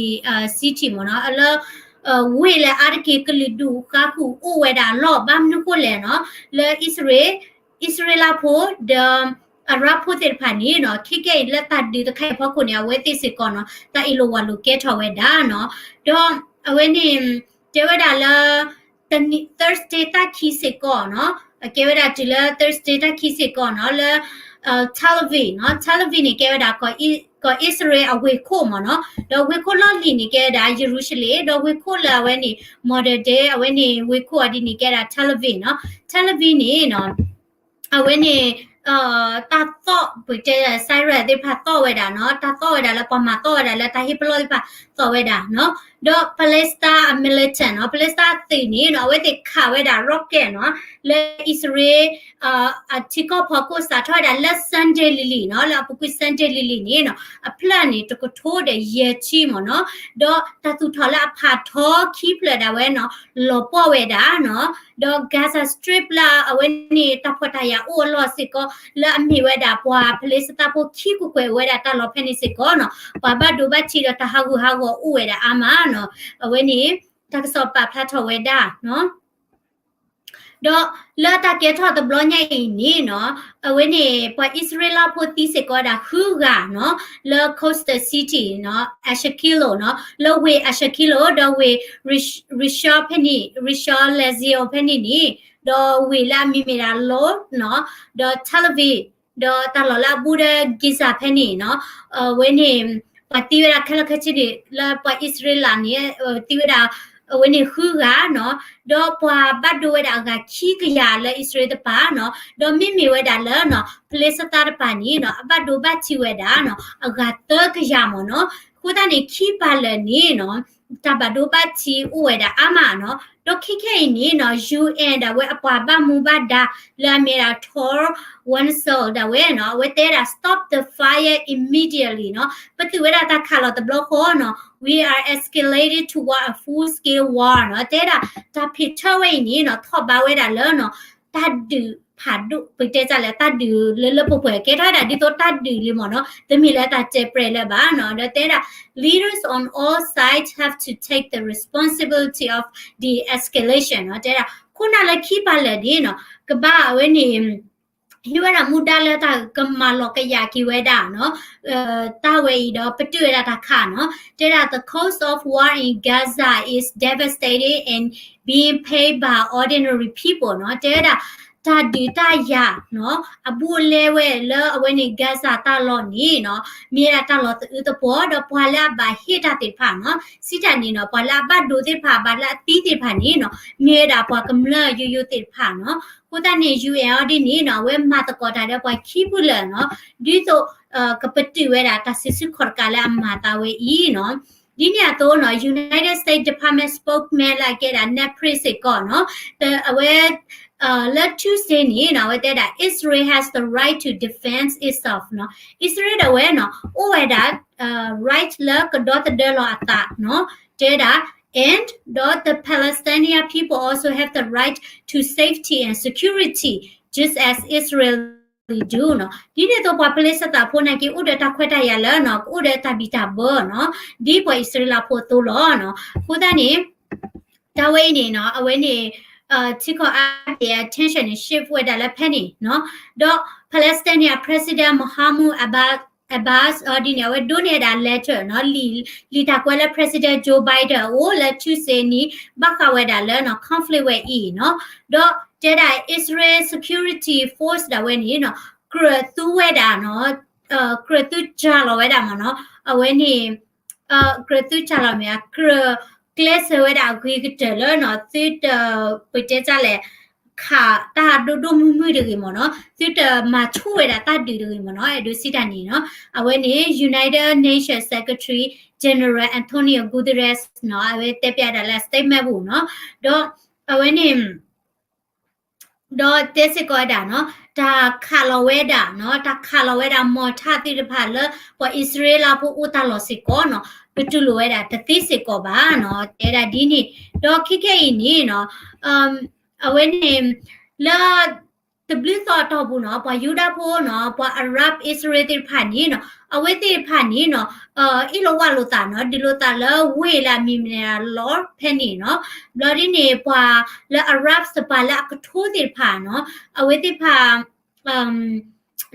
city မ့ၢ်နီၤ လၢ ဝ့ၢ်လၢအါတက့ၢ်ကလုာ်ဒူၣ်ဃါဃုာ်အိၣ်ဝဲဒၣ်အလီၢ် ဘၣ်မနုၤဃိလဲၣ်နီၤ လၢအံၣ်စရ့လး အံၣ်စရ့လးဖိဒီး အၤရၣ်ဖိသ့ၣ်တဖၣ်န့ၣ်နီၤ ခဲကနံၣ်အံၤလၢတၢ်ဒုးတခါအံၤအဖီခိၣ်န့ၣ် အဝဲသ့ၣ်စ့ၢ်ကီးနီၤ တၢ်အ့ၣ်လိာ်ဝီၤလိာ်ကဲထီၣ်ဝဲဒၣ်နီၤ, ဒီးအဝဲန့ၣ် တဲဝဲဒၣ်လၢ တနံၤ Thursday တၢ်ခံစ့ၢ်ကီးနီၤ အကဲဝဲဒၣ်တုၤလၢ Thursday တၢ်ခံစ့ၢ်ကီးနီၤ လၢ Tel Aviv နီၤ Tel Aviv န့ၣ် ကဲဝဲဒၣ် ကီၢ်အံၣ်စရ့လးအဝ့ၢ်ခိၣ်မ့ၢ်နီၤ, ဒီးဝ့ၢ်ခိၣ်လီၢ်လံၤန့ၣ် ကဲဝဲဒၣ်ယရူၤၡလ့ၣ်, ဒီးဝ့ၢ်ခိၣ်လၢအဝဲန့ၣ် modern day အဝဲန့ၣ် ဝ့ၢ်ခိၣ်အီၤဒ်န့ၣ် ကဲဝဲဒၣ် Tel Aviv နီၤ, Tel Aviv န့ၣ်နီၤ အဝဲန့ၣ် တၢ်သီၣ် ပတဲ siren သ့ၣ်တဖၣ်သီၣ်ဝဲဒၣ်နီၤ, တၢ်သီၣ်ဝဲဒၣ်လၢပှၤမၤသီၣ်ဝဲဒၣ်လၢတၢ်ဟ့ၣ်ပလီၢ်သ့ၣ်တဖၣ် သီၣ်ဝဲဒၣ်နီၤ, ဒီး Palestine အ militant နီၤ, Palestine အသုးန့ၣ်နီၤ အဝဲသ့ၣ်ခးဝဲဒၣ် rocket နီၤ လၢအံၣ်စရ့လး အထံကီၢ်ဖီခိၣ်စးထီၣ်ဝဲဒၣ်လၢ Sunday လံၤလံၤနီၤ, လၢအပူၤကွံာ် Sunday လံၤလံၤန့ၣ်နီၤ အဖျၢၣ်န့ၣ် တကထိဒီးယဲၢ်ဆံမ့ၢ်နီၤ, ဒီးတၢ်သူၣ်ထီၣ်လၢအဖးထီခံဖျၢၣ်ဒၣ်ဝဲနီၤ လီၤပှီၢ်ဝဲဒၣ်နီၤ, ဒီး Gaza Strip လၢအဝဲန့ၣ် တၢ်ဖှီၣ်တၢ်ယာ်အိၣ်အလီၢ်စ့ၢ်ကီး လၢအမ့ၢ်ဝဲဒၣ်ပှၤဖလ့စတၢၣ်ဖိခံကွဲးကွဲးဝဲဒၣ်တၢ်လီၢ်ဖဲန့ၣ်စ့ၢ်ကီးနီၤ ပှၤဘၣ်ဒိဘၣ်ထံးဒီးတၢ်ဟးဂူာ်ဟးဂီၤအိၣ်ဝဲဒၣ်အါမးနီၤ, အဝဲန့ၣ် တၢ်ကစီၣ်ပာ်ဖျါထီၣ်ဝဲဒၣ်နီၤ ဒီးလၢတၢ်ကဲထီၣ်တဘျီညါအံၤန့ၣ်နီၤ အဝဲန့ၣ် ပှၤအံၣ်စရ့လးဖိသံစ့ၢ်ကီးဝဲဒၣ်ဃုဂၤနီၤ လၢ coastal city နီၤ Ashkelon နီၤ လၢဝ့ၢ် Ashkelon ဒီးဝ့ၢ် Rishon ဖဲန့ၣ် Rishon LeZion ဖဲန့ၣ်န့ၣ် ဒီးဝ့ၢ်လၢအမံၤမ့ၢ်ဒၣ် Lod နီၤ ဒီး Tel Aviv ဒီးတၢ်လီၢ်လၢအဘူးဒီး Gaza ဖဲန့ၣ်နီၤ အဝဲန့ၣ် ပှၤသံဝဲဒၣ်ခဲလၢာ်ခဲဆ့န့ၣ် လၢပှၤအံၣ်စရ့လးန့ၣ် သံဝဲဒၣ် အဝဲန့ၣ်ဃုဂၤနီၤ ဒီးပှၤဘၣ်ဒိဝဲဒၣ်အဂၤခံကယၤလၢအံၣ်စရ့လးတပၤနီၤ ဒီးမ့မ့ၢ်ဝဲဒၣ်လၢနီၤ ဖလ့စတၢၣ်တပၤန့ၣ်နီၤ အဘၣ်ဒိဘၣ်ထံးဝဲဒၣ်နီၤ အဂၤသၢကယၤမ့ၢ်နီၤ အဃိသတးန့ၣ် ခံပၤလၢာ်န့ၣ်နီၤ တၢ်ဘၣ်ဒိဘၣ်ထံးအိၣ်ဝဲဒၣ်အါမးနီၤ ဒီးခဲခဲအံၤန့ၣ်နီၤ UN ဒၣ်ဝဲအပှၤဘၣ်မူဘၣ်ဒါ လၢအမ့ၢ်ဒၣ် Tor Wennesel ဒၣ်ဝဲနီၤ အဝဲတဲဒၣ် stop the fire immediately နီၤ ပတုာ်ဝဲဒၣ်တၢ်ခးလီၤတဘျီဃီနီၤ we are escalated toward a full-scale war နီၤ တဲဒၣ် တၢ်ဖံးဆၢဝဲအံၤန့ၣ်နီၤ ထီၣ်ဘးဝဲဒၣ်လၢနီၤ တၢ်ဒုးဖးဒိၣ် ပတဲတၢ်လဲၣ် တၢ်ဒုးလၢလၢပှဲၤပှဲၤ ကဲထီၣ်ဝဲဒၣ်ဒ်သိးတၢ်ဒုးလံမ့ၢ်နီၤ တမ့ၢ်လၢတၢ်တဲပြဲးလၢၤဘၣ်နီၤ ဒီးတဲဒၣ် leaders on all sides have to take the responsibility of de-escalation နီၤ တဲဒၣ် ခိၣ်နၢ်လၢခံပၤလၢာ်န့ၣ်နီၤ ကဘၣ်အဝဲန့ၣ် ဟ့ၣ်ဝဲဒၣ်မူဒါလၢတၢ်ကမၤလီၤကယၤက့ၤဝဲဒၣ်နီၤ တၢ်ဝဲအံၤဒီးပတုာ်ဝဲဒၣ်တၢ်ခးနီၤ တဲဒၣ် the cost of war in Gaza is devastating and being paid by ordinary people နီၤ တဲဝဲဒၣ် တၢ်ဒုးတၢ်ယၤနီၤ အဘူးအလဲဝဲလၢအဝဲန့ၣ် Gaza တၢ်လီၢ်န့ၣ်နီၤ မ့ၢ်ဝဲဒၣ်တၢ်လီၢ်သအုးသပှီၤ ဒီးပှၤလၢအဘၣ်ဟ့ၣ်တၢ်သ့ၣ်တဖၣ်နီၤ စံးတၢ်န့ၣ်နီၤ ပှၤလၢအဘၣ်ဒိသ့ၣ်တဖၣ် ဘၣ်လၢအသံသ့ၣ်တဖၣ်န့ၣ်နီၤ မ့ၢ်ဝဲဒၣ်ပှၤကမျၢၢ်ယိယိသ့ၣ်တဖၣ်နီၤ အဃိသတးန့ၣ် UN အီၤဒ်န့ၣ်နီၤ အဝဲမၤသကိးတၢ်ဒီးပှၤခံဖုလၢာ်နီၤ ဒ်သိး ကပတုာ်ဝဲဒၣ်တၢ်စုဆူၣ်ခီၣ်တကးလၢအမၤသးဝဲအံၤနီၤ ဒ်န့ၣ်အသိးနီၤ United States Department spokesman လၢအကဲဒၣ် Ned Price စ့ၢ်ကီးနီၤ အဝဲ လၢ Tuesday န့ၣ်နီၤ အဝဲတဲဒၣ် Israel has the right to defend itself နီၤ အံၣ်စရ့လးဒၣ်ဝဲနီၤ အိၣ်ဝဲဒၣ် right လၢကဒီသဒၢလီၤအသးနီၤ တဲဒၣ် and ဒီး the Palestinian people also have the right to safety and security just as Israel do နီၤ ဒ်န့ၣ်အသိးပှၤဖလ့စတၢၣ်ဖိနာ်က့ အိၣ်ဒီးတၢ်ခွဲးတၢ်ယာ်လၢနီၤ ကအိၣ်ဒီးတၢ်ဘံၣ်တၢ်ဘၢနီၤ ဒ်ပှၤအံၣ်စရ့လးဖိအသိးလီၤနီၤ အဃိသတးန့ၣ် တၢ်ဝဲအံၤန့ၣ်နီၤ အဝဲန့ၣ် ထံကီၢ်အါတ့ၢ် attention န့ၣ် shift ဝဲဒၣ်လၢဖဲန့ၣ်နီၤ ဒီး Palestinian President Mahmoud Abbas အီၤဒ်န့ၣ် အဝဲဒိးန့ၢ်ဝဲဒၣ် letter နီၤ လံာ်တၢ်ကွဲးလၢ President Joe Biden အအိၣ်လၢ Tuesday န့ၣ် ဘၣ်ဃးဝဲဒၣ်လၢနီၤ conflict ဝဲအံၤနီၤ ဒီးတဲဒၣ် Israel Security Force ဒၣ်ဝဲန့ၣ်နီၤ ကြၢးသူဝဲဒၣ်နီၤ ကြၢးသူစၢ်လီၤဝဲဒၣ်မ့ၢ်နီၤ အဝဲန့ၣ် ကြၢးသူစၢ်လီၤမ့ၢ် ကြၢးကျဲးစၢးဝဲဒၣ်အဂ့ၤကတၢၢ်လၢနီၤ သုတ ပတဲတၢ်လဲၣ် ခးတၢ်ဒိၣ်ဒိၣ်မုၢ်မုၢ်တဂ့ၤမ့ၢ်နီၤ, သုတမၤဆူၣ်ဝဲဒၣ်တၢ်ဒုးတဂ့ၤမ့ၢ်နီၤ, အဲၣ်ဒိးစံးတၢ်န့ၣ်နီၤ, အဝဲန့ၣ် United Nations Secretary General Antonio Guterres နီၤ, အဝဲတဲပၠးဒၣ်လၢ statement ပူၤနီၤ, ဒီးအဝဲန့ၣ် ဒီးတဲစ့ၢ်ကီးဝဲဒၣ်နီၤ, တၢ်ခးလီၤဝဲဒၣ်နီၤ, တၢ်ခးလီၤဝဲဒၣ် mortar သ့ၣ်တဖၣ်လၢ ပှၤအံၣ်စရ့လးဖိအိၣ်တၢ်လီၢ်စ့ၢ်ကီးနီၤ, ပတူၢ်လိာ်ဝဲဒၣ်တသ့စ့ၢ်ကီးဘၣ်နီၤ, တဲဒၣ်ဒ်န့ၣ်, ဒီးခဲခဲအံၤန့ၣ်နီၤ, အဝဲန့ၣ် လၢ တဘျုးသီအတီၢ်ပူၤနီၤ, ပှၤယူဒၤဖိနီၤ, ပှၤ Arab အံၣ်စရ့လးသ့ၣ်တဖၣ်န့ၣ်နီၤ, အဝဲသ့ၣ်တဖၣ်န့ၣ်နီၤ, အ့ၣ်လိာ်ဝးလိာ်သးနီၤ, ဒုးလိာ်သးလၢဝ့ၢ်လၢအမံၤမံၤလီၤဖဲန့ၣ်နီၤ, ဘျီဒ်န့ၣ် ပှၤလၢ Arab စပၤလၢအကထိသ့ၣ်တဖၣ်နီၤ, အဝဲသ့ၣ်တဖၣ်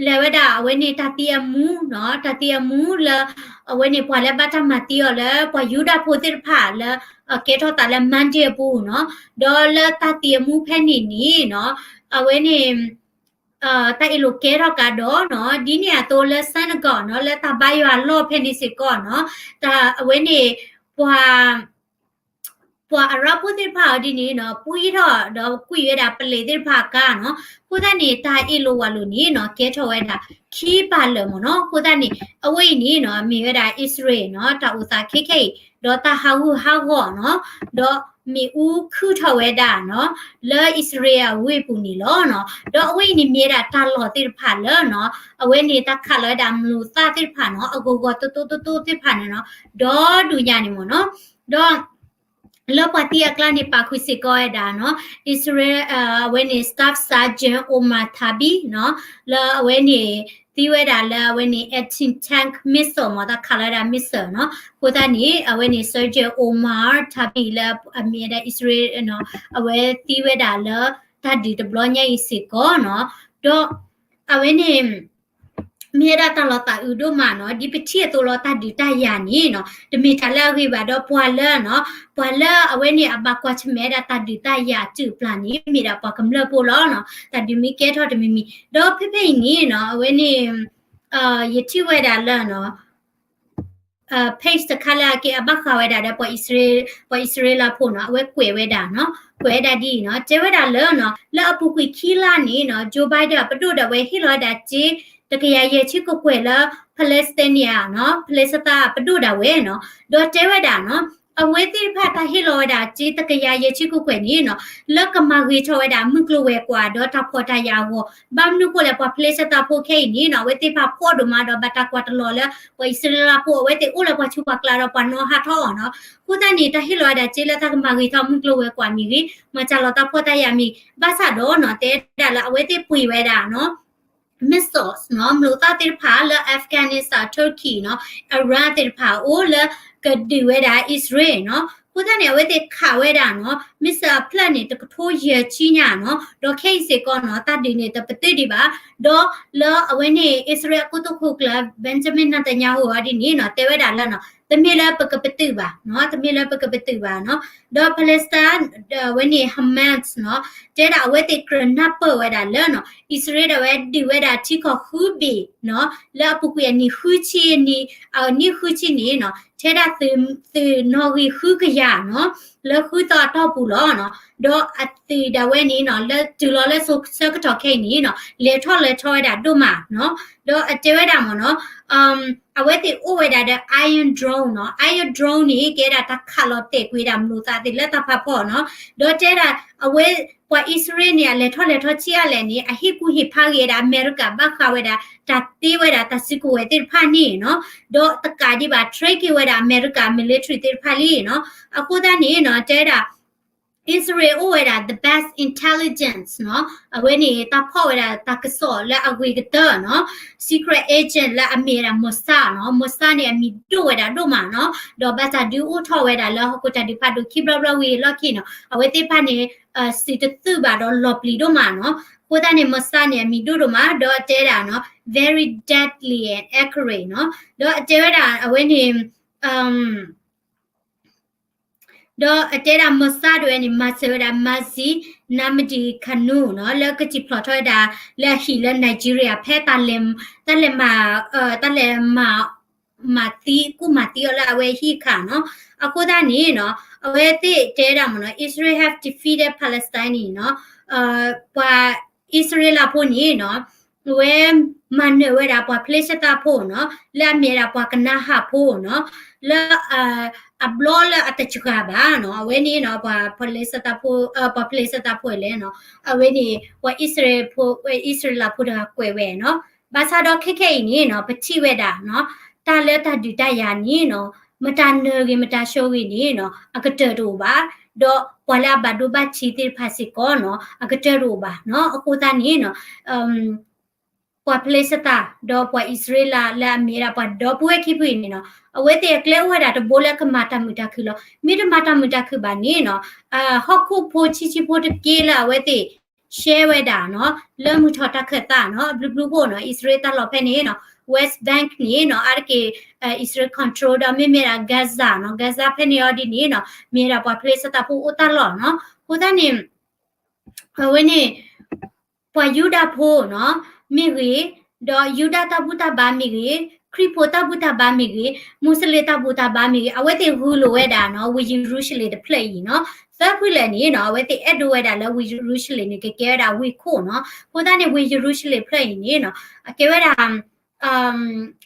လဲၤဝဲဒၣ်အဝဲန့ၣ်တၢ်သံအမူနီၤ, တၢ်သံအမူလၢ အဝဲန့ၣ်ပှၤလၢဘၣ်တၢ်မၤသံအီၤလၢ ပှၤယူဒၤဖိသ့ၣ်တဖၣ်လၢ ကဲထီၣ်သးလၢ Monday အပူၤနီၤ, ဒီးလၢတၢ်သံအမူဖဲန့ၣ်န့ၣ်နီၤ, အဝဲန့ၣ် တၢ်အ့ၣ်လိာ်ကဲထီၣ်ကဒီးနီၤ, ဒ်န့ၣ်အသိးလၢ synagogue နီၤ, လၢတၢ်ဘါယွၤလီၢ်ဖဲန့ၣ်စ့ၢ်ကီးနီၤ, တၢ်အဝဲန့ၣ် ပှၤ ပှၤအရၣ်ဖိသ့ၣ်တဖၣ်အီၤဒ်န့ၣ်နီၤ, ပှံၢ်ထီၣ်ဒီးကွံာ်ဝဲဒၣ်ပလံးသ့ၣ်တဖၣ်အကါနီၤ, အဃိသတးန့ၣ် တၢ်အ့ၣ်လိာ်ဝးလိာ်န့ၣ်နီၤ, ကဲထီၣ်ဝဲဒၣ်ခံပာ်လၢာ်မ့ၢ်နီၤ, အဃိသတးန့ၣ် အဝဲအံၤန့ၣ်နီၤ, မ့ၢ်ဝဲဒၣ်အံၣ်စရ့လးနီၤ, တၢ်အိၣ်သးခဲခဲအံၤ, ဒီးတၢ်ဟးဂူာ်ဟးဂီၤနီၤ, ဒီးမ့ၣ်အူခုၣ်ထီၣ်ဝဲဒၣ်နီၤ, လၢအံၣ်စရ့လးအဝ့ၢ်ပူၤန့ၣ်လီၤနီၤ, ဒီးအဝဲအံၤန့ၣ်မ့ၢ်ဝဲဒၣ်တၢ်လီၢ်သ့ၣ်တဖၣ်လၢနီၤ, အဝဲန့ၣ်တၢ်ခးလီၤဝဲဒၣ်မျိာ်သၣ်သ့ၣ်တဖၣ်နီၤ, အဂီၤဂီၤတိတိတိတိသ့ၣ်တဖၣ်န့ၣ်နီၤ, ဒီဒူၣ်ညါန့ၣ်မ့ၢ်နီၤ, ဒီး လၢပှၤသံအကျါန့ၣ် ပာ်ဃုာ်စ့ၢ်ကီးဝဲဒၣ်နီၤ, အံၣ်စရ့လး အဝဲန့ၣ် Staff Sergeant Omar Tabi နီၤ, လၢအဝဲန့ၣ် သံဝဲဒၣ်လၢအဝဲန့ၣ် anti-tank missile မ့ၢ်တၢ်ခးလီၤဝဲဒၣ် missile နီၤ, အဃိသတးန့ၣ် အဝဲန့ၣ် Sergeant Omar Tabi လၢအမ့ၢ်ဝဲဒၣ်အံၣ်စရ့လးနီၤ, အဝဲသံဝဲဒၣ်လၢ တၢ်ဒုးတဘျီညါအံၤစ့ၢ်ကီးနီၤ, ဒီး အဝဲန့ၣ် မ့ၢ်ဝဲဒၣ်တၢ်လီၤသးအုးဒိၣ်မးနီၤ, ဒ်ပထံၣ်အသိးလီၤ တၢ်ဒုးတၢ်ယၤန့ၣ်နီၤ, တမ့ၢ်တၢ်လၢအဂ့ၤဘၣ်ဒီးပှၤလၢနီၤ, ပှၤလၢအဝဲန့ၣ်အဘၣ်ကွၢ်ဆၢၣ်မဲာ်ဝဲဒၣ်တၢ်ဒုးတၢ်ယၤအစုၣ်အပျၢ်န့ၣ် မ့ၢ်ဒၣ်ပှၤကမျၢၢ်ဖိလီၤနီၤ, တၢ်ဒုးမ့ၢ်ကဲထီၣ်တမံၤမံၤ, ဒီးဖဲဖဲအံၤန့ၣ်နီၤ, အဝဲန့ၣ် ယထံၣ်ဝဲဒၣ်လၢနီၤ page တခါလၢအကဲအဘၣ်ဃးဝဲဒၣ်ဒီး ပှၤအံၣ်စရ့လးဖိနီၤ, အဝဲကွဲးဝဲဒၣ်နီၤ, ကွဲးဝဲဒၣ်ဒ်အံၤနီၤ, တဲဝဲဒၣ်လၢနီၤ, လၢအပူၤကွံာ်ခံလါန့ၣ်နီၤ, Joe Biden အပဒိၣ်ဒၣ်ဝဲဟ့ၣ်လီၤဝဲဒၣ်စ့ တကယၤယဲၢ်ဆံကကွဲၢ်လၢ Palestinian နီၤ, Palestine အပဒိၣ်ဒၣ်ဝဲနီၤ, ဒီးတဲဝဲဒၣ်နီၤ, အဝဲသ့ၣ်တဖၣ်တၢ်ဟ့ၣ်လီၤဝဲဒၣ်စ့တကယၤယဲၢ်ဆံကကွဲၢ်န့ၣ်နီၤ, လၢကမၤဂ့ၤထီၣ်ဝဲဒၣ်မုၢ်ကျိၤဝဲၤကွာ်ဒီးတၢ်ဖှီၣ်တၢ်ယာ်အဂီၢ်, ဘၣ်မနုၤဃိလဲၣ် ပှၤ Palestine ဖိခဲအံၤန့ၣ်နီၤ, အဝဲသ့ၣ်တဖၣ်ဖှီၣ်ဒိၣ်မးဒီးဘၣ်တၢ်ကွၢ်တလီၤလၢ ပှၤအံၣ်စရ့လးဖိ အဝဲသ့ၣ်အိၣ်လၢပှၤဆူးပှၤကျါဒီးပှၤနီၣ်ဟးထီၣ်အီၤနီၤ, အဃိသတးန့ၣ် တၢ်ဟ့ၣ်လီၤဝဲဒၣ်စ့လၢတၢ်ကမၤဂ့ၤထီၣ်မုၢ်ကျိၤဝဲၤကွာ်မ့ၢ်ဂ့ၤ, မၤစၢ်လီၤတၢ်ဖှီၣ်တၢ်ယာ်မ့ၢ်ဂ့ၤ, ဘၣ်ဆၣ်ဒီးနီၤ, တဲဒၣ်လၢအဝဲသ့ၣ်ပှ့ၤဝဲဒၣ်နီၤ missiles နီၤ, မျိာ်သၣ်သ့ၣ်တဖၣ်လၢ Afghanistan, Turkey နီၤ, Iran သ့ၣ်တဖၣ်အအိၣ်လၢ ကဒုးဝဲဒၣ်အံၣ်စရ့လးနီၤ, အဃိသတးန့ၣ် အဝဲသ့ၣ်ခးဝဲဒၣ်နီၤ missile အဖျၢၣ်န့ၣ် တကထိယဲၢ်ဆံညါနီၤ, ဒီးခဲအံၤစ့ၢ်ကီးနီၤ တၢ်ဒုးန့ၣ် တပတုာ်ဒံးဘၣ်, ဒီးလၢအဝဲန့ၣ် အံၣ်စရ့လးအကိတိာ်ခိၣ်ကျၢၢ် Benjamin Netanyahu အီၤဒ်န့ၣ်နီၤ, တဲဝဲဒၣ်လၢနီၤ, တမ့ၢ်လၢပကပတုာ်ဘၣ်နီၤ, တမ့ၢ်လၢပကပတုာ်ဘၣ်နီၤ, ဒီး Palestine အဝဲန့ၣ် Hamas နီၤ, တဲဒၣ်အဝဲသ့ၣ်ကြၢးနၢ်ပၢၢ်ဝဲဒၣ်လၢနီၤ, အံၣ်စရ့လးဒၣ်ဝဲဒုးဝဲဒၣ်ထံကီၢ်ဃုဘ့ၣ်နီၤ, လၢအပူၤကွံာ်အနံၣ်ဃုဆံနံၣ်, အနံၣ်ဃုဆံန့ၣ်နီၤ, ထဲဒၣ်သုးနီၣ်ဂံၢ်ဃုကယၤနီၤ, လၢဃုသီအတီၢ်ပူၤလီၤနီၤ, ဒီးအသုးဒၣ်ဝဲန့ၣ်နီၤ, လၢတုၤလီၤလၢစိၤဆၢကတီၢ်ခဲအံၤန့ၣ်နီၤ, လဲၤထီၣ်လဲၤထီဝဲဒၣ်ဒိၣ်မးနီၤ, ဒီးအတဲဝဲဒၣ်မ့ၢ်နီၤ, အဝဲသ့ၣ်အိၣ်ဝဲဒၣ်ဒီး Iron Dome နီၤ, Iron Dome န့ၣ် ကဲဒၣ်တၢ်ခးလီၤတဲာ်ကွံာ်ဒၣ်မျိာ်သၣ်သ့ၣ်လၢတၢ်ဖးဖီနီၤ, ဒီးတဲဒၣ် အဝဲ ပှၤအံၣ်စရ့လးန့ၣ် အလဲၤထီၣ်လဲၤထီဆံးအါလဲၣ်န့ၣ် အဟ့ၣ်ကူၣ်ဟ့ၣ်ဖးဂ့ၤဝဲဒၣ်အမဲရကၤ ဘၣ်ဃးဝဲဒၣ် တၢ်တ့ဝဲဒၣ်တၢ်စုကဝဲၤသ့ၣ်တဖၣ်န့ၣ်နီၤ, ဒီးတကးဒံးဘၣ် train က့ၤဝဲဒၣ်အမဲရကၤ military သ့ၣ်တဖၣ်လံနီၤ, အဃိသတးန့ၣ်နီၤ တဲဒၣ် အံၣ်စရ့လးအိၣ်ဝဲဒၣ် the best intelligence နီၤ, အဝဲန့ၣ် တၢ်ဖီၣ်ဝဲဒၣ်တၢ်ကစီၣ်လၢအဂ့ၤကတၢၢ်နီၤ, secret agent လၢအမ့ၢ်ဝဲဒၣ် Mossad နီၤ, Mossad န့ၣ် အမံၤဒိၣ်ဝဲဒၣ်ဒိၣ်မးနီၤ, ဒီးဘၣ်တၢ်ဒုးအိၣ်ထီၣ်ဝဲဒၣ်လၢဟီၣ်ခိၣ်တၢ်ဒုးဖးဒိၣ်ခံဘျီဘျီဝံၤအလီၢ်ခံနီၤ, အဝဲသ့ၣ်တဖၣ်န့ၣ် စံၣ်တသုၣ်ဘၣ်ဒီးလီၤပျံၤဒိၣ်မးနီၤ, အဃိသတးန့ၣ် Mossad န့ၣ် အမံၤဒိၣ်ဒိၣ်မး, ဒီးတဲဒၣ်နီၤ very deadly and accurate နီၤ, ဒီးအတဲဝဲဒၣ်အဝဲန့ၣ် ဒီးအတဲဒၣ် Mossad ဒၣ်ဝဲန့ၣ် မၤစၢၤဝဲဒၣ် Masih Namadi Kanu နီၤ, လၢကစံၣ်ဖျိးထီၣ်ဝဲဒၣ် လၢအဟံၣ်လၢ Nigeria ဖဲ တၢ်လဲၤမၤ, တၢ်လဲၤမၤ, မၤသံ, ကူၣ်မၤသံအီၤလၢအဝဲဟံၣ်အခါနီၤ, အဃိသတးန့ၣ်နီၤ, အဝဲသ့ၣ်တဲဒၣ်မ့ၢ်နီၤ, Israel have defeated Palestine နီၤ, ပှၤအံၣ်စရ့လးဖိန့ၣ်နီၤ အဝဲမၤနၢၤဝဲဒၣ်ပှၤဖလ့ၡသးဖိနီၤ လၢအမ့ၢ်ဝဲဒၣ်ပှၤကနၤဧၣ်ဖိနီၤ လၢ အဘျီလၢအတစှၤဘၣ်နီၤ အဝဲန့ၣ်နီၤ ပှၤဖလ့ၡသးဖိ ပှၤဖလ့ၡသးဖိလဲၣ်နီၤ အဝဲန့ၣ် ပှၤအံၣ်စရ့လးဖိတဂၤကွဲးဝဲနီၤ ဘၣ်ဆၣ်ဒီးခဲခဲအံၤန့ၣ်နီၤ ပထံၣ်ဝဲဒၣ်နီၤ တၢ်လၢတၢ်ဒုးတၢ်ယၤန့ၣ်နီၤ မတၤနၢၤဂ့ၤ မတၤဆှီဂ့ၤန့ၣ်နီၤ အကတၢၢ်တအိၣ်ဘၣ်, ဒီးပှၤလၢအဘၣ်ဒိဘၣ်ထံးသ့ၣ်တဖၣ်စ့ၢ်ကီးနီၤ အကတၢၢ်တအိၣ်ဘၣ်နီၤ. အဃိသတးန့ၣ်နီၤ ပှၤဖလ့ၡသး ဒီးပှၤအံၣ်စရ့လးလၢအမ့ၢ်ဝဲဒၣ်ပှၤဒီပုၢ်ဝဲၢ်ခံဖုအံၤန့ၣ်နီၤ အဝဲသ့ၣ်အကျဲအိၣ်ဝဲဒၣ်တဘိလၢကမၤတၢ်မုာ်တၢ်ခုၣ်လီၤ. မ့ၢ်တမၤတၢ်မုာ်တၢ်ခုၣ်ဘၣ်န့ၣ်နီၤ ဟီၣ်ခိၣ်ဖိဆံးဆံးဖိတက့ၢ်လၢအဝဲသ့ၣ် ရှဲဝဲဒၣ်နီၤ လၢမုၢ်ထီၣ်တၢ်ခၢၣ်သးနီၤ အဘျုးဘျုးဖှိၣ်နီၤ အံၣ်စရ့လးတၢ်လီၢ်ဖဲန့ၣ်နီၤ West Bank န့ၣ်နီၤ အါတက့ၢ် အံၣ်စရ့လး control ဒီးမ့မ့ၢ်ဒၣ် Gaza နီၤ Gaza ဖဲန့ၣ်အီၤဒ်န့ၣ်နီၤ မ့ၢ်ဝဲဒၣ်ပှၤဖလ့ၡသးဖိအိၣ်တၢ်လီၢ်နီၤ. အဃိသတးန့ၣ် အဝဲန့ၣ် ပှၤယူဒၤဖိနီၤ မ့ၢ်ဂ့ၤ, ဒီးယူဒၤတၢ်ဘူၣ်တၢ်ဘါမ့ၢ်ဂ့ၤ, ခရံာ်ဖိတၢ်ဘူၣ်တၢ်ဘါမ့ၢ်ဂ့ၤ, မူးစလ့ၣ်တၢ်ဘူၣ်တၢ်ဘါမ့ၢ်ဂ့ၤ, အဝဲသ့ၣ်ဂုာ်လိာ်ဝဲဒၣ်နီၤ ဝ့ၢ်ယရူၤၡလ့ၣ်တဖျၢၣ်အံၤနီၤ. သၢဖုလဲၣ်န့ၣ်နီၤ အဝဲသ့ၣ်အဲၣ်ဒိးဝဲဒၣ်လၢဝ့ၢ်ယရူၤၡလ့ၣ်န့ၣ် ကကဲဝဲဒၣ်ဝ့ၢ်ခိၣ်နီၤ. အဃိသတးန့ၣ် ဝ့ၢ်ယရူၤၡလ့ၣ်တဖျၢၣ်အံၤန့ၣ်နီၤ အကဲဝဲဒၣ်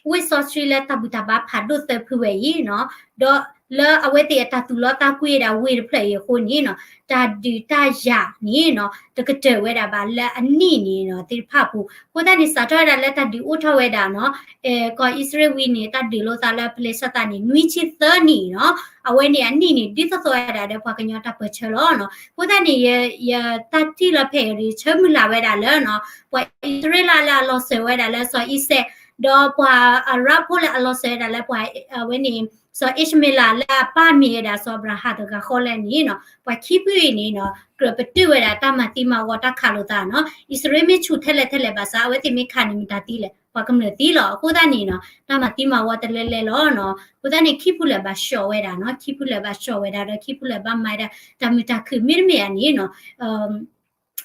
ဝ့ၢ်စီဆှံလၢတၢ်ဘူၣ်တၢ်ဘါဖးဒိၣ်သၢဖုဝဲအံၤနီၤ, ဒီးလၢအဝဲသ့ၣ်အတၢ်သူၣ်လီသးကွံဝဲဒၣ်ဝ့ၢ်တဖျၢၣ်အံၤအဃိန့ၣ်နီၤ, တၢ်ဒုးတၢ်ယၤန့ၣ်နီၤ တကတၢၢ်ဝဲဒၣ်ဘၣ်လၢအနံၣ်န့ၣ်နီၤ သ့ၣ်တဖၣ်အပူၤ. အဃိသတးန့ၣ် စးထီၣ်ဝဲဒၣ်လၢတၢ်ဒုးအိၣ်ထီၣ်ဝဲဒၣ်နီၤ ကီၢ်အံၣ်စရ့လးဝံၤန့ၣ် တၢ်ဒုးလိာ်သးလၢဖလ့ၡသးန့ၣ် နွံဆံသၢနံၣ်နီၤ, အဝဲန့ၣ်အနံၣ်န့ၣ် ဒ်သိးသိးဝဲဒၣ်ဒီးပှၤကညီတၢ်ပၢၢ်ဆၢလီၤနီၤ. အဃိသတးန့ၣ် ယတၢ်ထံၣ်လီၤဖဲအံၤ ယဆၢမုၢ်လၢ်ဝဲဒၣ်လၢနီၤ ပှၤအံၣ်စရ့လးလၢအလီၤစၢၤဝဲဒၣ်လၢစီၤအံၤစဲး ဒီးပှၤအရၣ်ဖိလၢအလီၤစၢၤဝဲဒၣ်လၢပှၤ အဝဲန့ၣ် စီၤအံၣ်ၡမ့လးလၢအပၢ်မ့ၢ်ဝဲဒၣ်စီၤအၤဘြၤဟၣ်တဂၤဃီလဲၣ်န့ၣ်နီၤ, ပှၤခံဖုအံၤန့ၣ်နီၤ ကြၢးပတုာ်ဝဲဒၣ်တၢ်မၤသံမၤဝီတၢ်ခးလိာ်သးနီၤ. အံၣ်စရ့လးမ့ၢ်ဆူၣ်ထဲလဲၣ်ထဲလဲၣ်ဘၣ်ဆၣ် အဝဲသ့ၣ်မ့ၢ်ခးန့ၣ်မတၤသံလဲၣ် ပှၤကမျၢၢ်သံလီၤ. အဃိသတးန့ၣ်နီၤ တၢ်မၤသံမၤဝီတလဲလဲၣ်လီၤနီၤ. အဃိသတးန့ၣ် ခံဖုလၢာ်ဘၣ်ဆှီဝဲဒၣ်နီၤ, ခံဖုလၢာ်ဘၣ်ဆှီဝဲဒၣ်ဒီး ခံဖုလၢာ်ဘၣ်မၤဝဲဒၣ် တၢ်မုာ်တၢ်ခုၣ်မ့တမ့ၢ်ဧါန့ၣ်နီၤ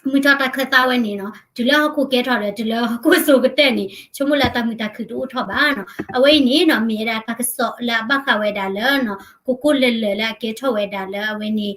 မုၢ်ထီၣ်တၢ်ခၢၣ်သးဝဲန့ၣ်နီၤ တုၤလၢဟီၣ်ခိၣ်ကဲထီၣ်ဒီး တုၤလၢဟီၣ်ခိၣ်စိၤကတၢၢ်န့ၣ် ဆိကမိၣ်လၢတၢ်မုာ်တၢ်ခုၣ်တအိၣ်ထီၣ်ဘၣ်နီၤ. အဝဲအံၤန့ၣ်နီၤ မ့ၢ်ဝဲဒၣ်တၢ်ကစီၣ်လၢအဘၣ်ဃးဝဲဒၣ်လၢနီၤ ကိးကိးလၢာ်လၢာ်လၢအကဲထီၣ်ဝဲဒၣ်လၢအဝဲန့ၣ်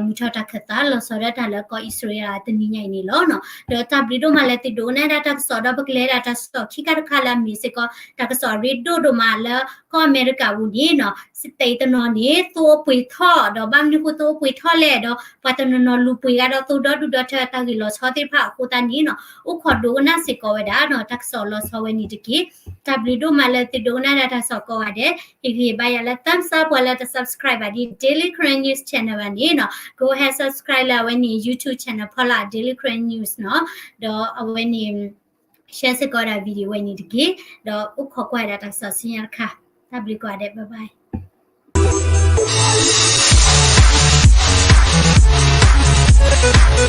မုၢ်ထီၣ်တၢ်ခၢၣ်သးလီၤဆီဒၣ်တၢ်လၢကီၢ်အံၣ်စရ့လးတနံၤညါအံၤန့ၣ်လီၤနီၤ. ဒီးတၢ်ဘျုးဒိၣ်မးလၢသုဒိးကနၣ်ဒၣ်တၢ်ကစီၣ် ဒီးပကလဲၤဒၣ်တၢ်ကစီၣ်ခံခါတခါလၢအမ့ၢ်စ့ၢ်ကီး တၢ်ကစီၣ်အရ့ဒိၣ်ဒိၣ်မးလၢကီၢ်အမဲရကၤပူၤန့ၣ်နီၤ စတ့းတနီၤန့ၣ် သိအိၣ်ပှ့ၤထီၣ် ဒီးဘၣ်မနုၤဃိသိအိၣ်ပှ့ၤထီၣ်လဲၣ် ဒီးပှၤတနီၤနီၤလူၤပှ့ၤဂၤဒီးသိဒီဒူၣ်ဒီထၢတၢ်ဂ့ၢ်လီၤဆီသ့ၣ်တဖၣ်အဃိသတးန့ၣ်နီၤ အိၣ်ခိးဒိးကနၣ်စ့ၢ်ကီးဝဲဒၣ်နီၤ တၢ်ကစီၣ်လီၤဆီဝဲန့ၣ်တက့ၢ်. တၢ်ဘျုးဒိၣ်မးလၢသုဒိးကနၣ်ဒၣ်တၢ်ကစီၣ်ကိးဂၤဒဲး, ဟ့ၣ်ဂံၢ်ဘါယၤလၢ thumbs up ပှၤလၢတ subscribe ဘၣ်ဒ် Daily Karen News Channel ဘၣ်န့ၣ်နီၤ go ahead subscribe လၢအဝဲန့ၣ် YouTube channel ဖီလာ် Daily Karen News နီၤ, ဒီးအဝဲန့ၣ် share စ့ၢ်ကီးဒၣ် video ဝဲန့ၣ်တက့ၢ်. ဒီးအိၣ်ခိးကွၢ်ဒၣ်တၢ်ကစီၣ်ဆူညါတခါ, တၢ်ဘျုးကိးဂၤဒဲး bye bye.